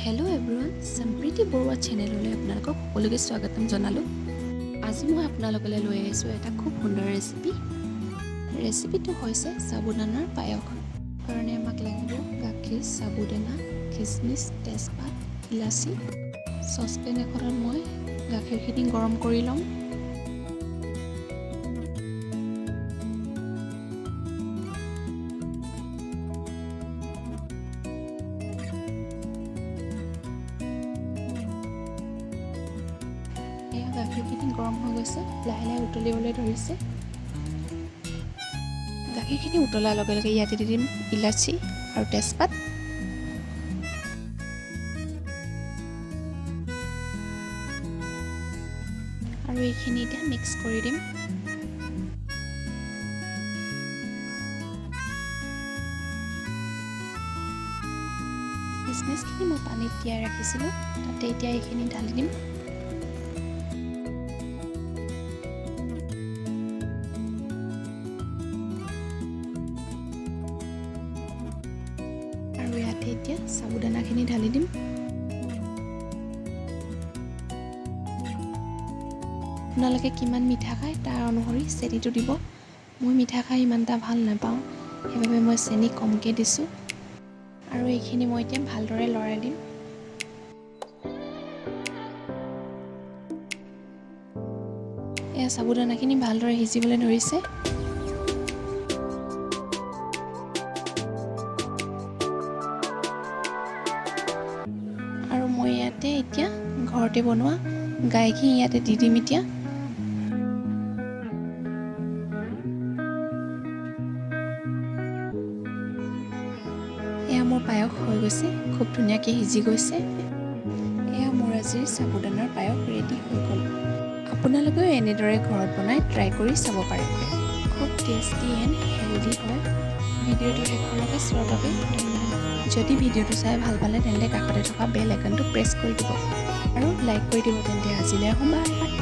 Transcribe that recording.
Hello' everyone, সম্প্ৰীতি বৰুৱা চেনেললৈ আপোনালোকক সকলোকে স্বাগতম জনালোঁ। আজি মই আপোনালোকলৈ লৈ আহিছোঁ এটা খুব সুন্দৰ ৰেচিপি। ৰেচিপিটো হৈছে চাবুদানাৰ পায়স। কাৰণে আমাক লাগিব গাখীৰ, চাবুদানা, খিচমিচ, তেজপাত, ইলাচি। চচপেন এখনত মই গাখীৰখিনি গৰম কৰি ল'ম। এয়া গাখীৰখিনি গৰম হৈ গৈছে, লাহে লাহে উতলিবলৈ ধৰিছে। গাখীৰখিনি উতলাৰ লগে লগে ইয়াতে দি দিম ইলাচি আৰু তেজপাত। আৰু এইখিনি এতিয়া মিক্স কৰি দিম। খিচমিচখিনি মই পানীত তিয়াই ৰাখিছিলোঁ, তাতে এতিয়া এইখিনি ঢালি দিম। আৰু ইয়াতে এতিয়া চাবুদানাখিনি ঢালি দিম। আপোনালোকে কিমান মিঠা খায় তাৰ অনুসৰি চেনিটো দিব। মই মিঠা খাই ইমান এটা ভাল নাপাওঁ, সেইবাবে মই চেনি কমকৈ দিছোঁ। আৰু এইখিনি মই এতিয়া ভালদৰে লৰাই দিম। এয়া চাবুদানাখিনি ভালদৰে সিজিবলৈ ধৰিছে। আৰু মই ইয়াতে এতিয়া ঘৰতে বনোৱা গাই ঘি ইয়াতে দি দিম এতিয়া। এয়া মোৰ পায়স হৈ গৈছে, খুব ধুনীয়াকৈ সিজি গৈছে। এয়া মোৰ আজিৰ চাবুদানাৰ পায়স ৰেডি হৈ গ'ল। আপোনালোকেও এনেদৰে ঘৰত বনাই ট্ৰাই কৰি চাব পাৰে। খুব টেষ্টি এণ্ড হেল্ডি হয়। ভিডিঅ'টো শেষলৈকে চোৱাৰ বাবে ধন্যবাদ। যদি ভিডিঅ'টো চাই ভাল পালে তেন্তে কাষতে থকা বেল আইকনটো প্ৰেছ কৰি দিব আৰু লাইক কৰি দিব। তেন্তে আজিলৈ আহোঁ, বাই।